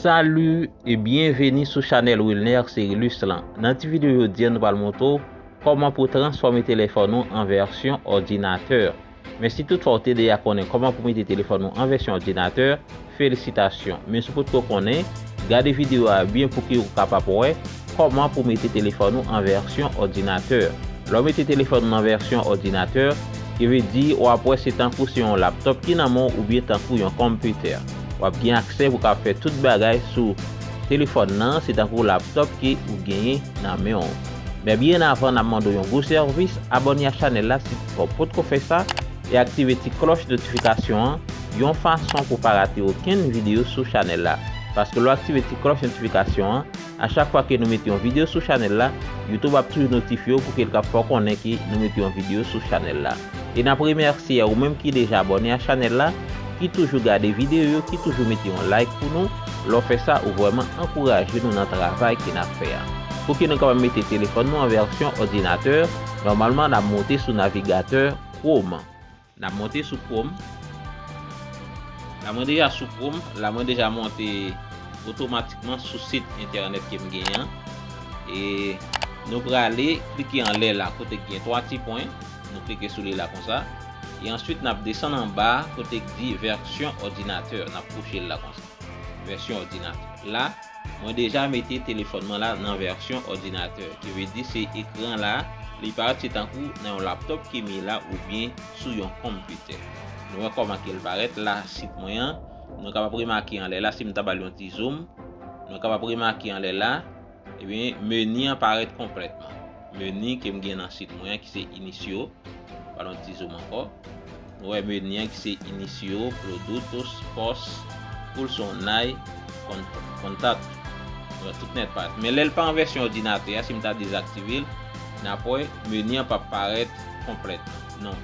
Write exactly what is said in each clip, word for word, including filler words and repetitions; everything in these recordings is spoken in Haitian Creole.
Salut e byenveni sou chanèl Wilner Cerilus lan. Nan ti videyo jodi a, nou pral montre w kòman pou transfòme telefòn ou an vèsyon òdinatè. Men si toutfwa w te deja konnen kòman pou mete telefòn ou an vèsyon òdinatè, felisitasyon. Men si w potko konnen, gade videyo a byen pou ke w kapab wè kòman pou mete telefòn ou an vèsyon òdinatè. Lè w mete telefòn ou nan vèsyon òdinatè, ki vle di w ap wè se tankou se yon laptòp ki nan men w oubyen tankou yon konpitè. W ap gen aksè pou w kapab fè tout bagay sou telefòn nan, se tankou laptòp ke ou genyen nan men w. Men byen avan n ap mande w yon gwo sèvis, abòne a chanèl la si w potko fè sa, e aktive ti klòch notifikasyon an, yon fason pou w pa rate okenn videyo sou chanèl la. Paske lè w aktive ti klòch notifikasyon an, a chak fwa ke nou mete yon videyo sou chanèl la, YouTube ap toujou notifye w pou ke l ka fè w konnen ke nou mete yon videyo sou chanèl la. E n ap remèsye ou menm ki deja abòne a chanèl la, ki toujou gade videyo yo, ki toujou mete yon like pou nou. Lè w fè sa, ou vrèman ankouraje nou nan travay ke n ap fè a. Pou ke nou kapab mete telefòn nou an vèsyon òdinatè, nòmalman n ap monte sou navigatè Chrome. N ap monte sou Chrome. La mwen deja sou Chrome, la mwen deja monte otomatikman sou sit entènèt ke m genyen an. E nou prale klike anlè la kote k gen twa ti pwen, nou klike sou li la konsa. E answit n ap desann anba kote k di vèsyon òdinatè, n ap kouche l la konsa. Vèsyon òdinatè. La, mwen deja mete telefòn mwen la nan vèsyon òdinatè, ki vle di se ekran la, li parèt se tankou nan yon laptòp ke m ye la oubyen sou yon konpitè. Nou wè kòman ke l parèt la, sit mwen an. Nou kapab remake anlè la, si m ta ba l yon ti zoom, nou kapab remake anlè la, ebyen, meni an parèt konplètman. Meni ke m gen nan sit mwen an ki se Initio, ba l yon ti zoom ankò. Nou wè meni an ki se Initio, Produtos, Pos, Full Sound Night, Con-, Contact. Nou wè tout nèt parèt. Men lè l pa an vèsyon òdinatè a, si m ta dezaktive l, n ap wè meni an p ap parèt konplèt. Non.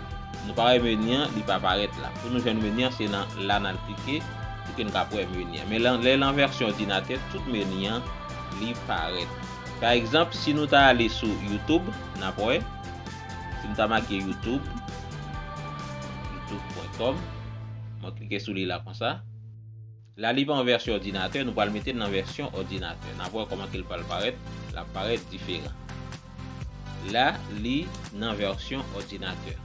Nou pa wè meni an, li pa parèt la. Pou nou jwenn meni an, se nan la n al klike, pou ke n ka wè meni an. Men lè, lè l an vèsyon òdinatè, tout meni an, li parèt. Pa egzanp, si nou ta ale sou YouTube, n ap wè. Si m ta make YouTube, youtube pwen kòm, mwen klike sou li la konsa. La, li pa an vèsyon òdinatè, nou pral mete l nan vèsyon òdinatè. N ap wè kòman ke l pral parèt, l ap parèt diferan. La, li nan vèsyon òdinatè.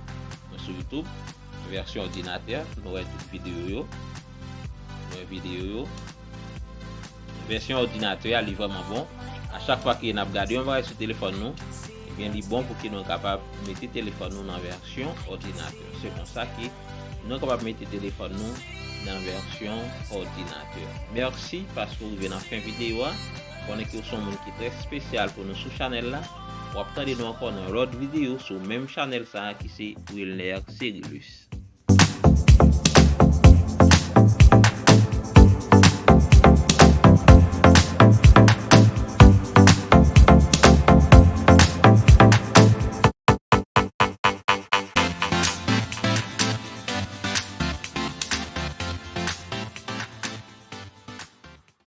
Mwen sou YouTube, vèsyon òdinatè, nou wè tout videyo yo. Nou wè videyo yo. Vèsyon òdinatè a, li vrèman bon. A chak fwa ke n ap gade yon bagay sou telefòn nou, ebyen, li bon pou ke nou kapab mete telefòn nou nan vèsyon òdinatè. Se konsa ke nou kapab mete telefòn nou nan vèsyon òdinatè. Mèsi paske w rive nan fen videyo a. Konnen ke w se yon moun ki trè espesyal pou nou sou chanèl la. W ap tande nou ankò nan lòt videyo sou menm chanèl sa a ki se Wilner Cerilus.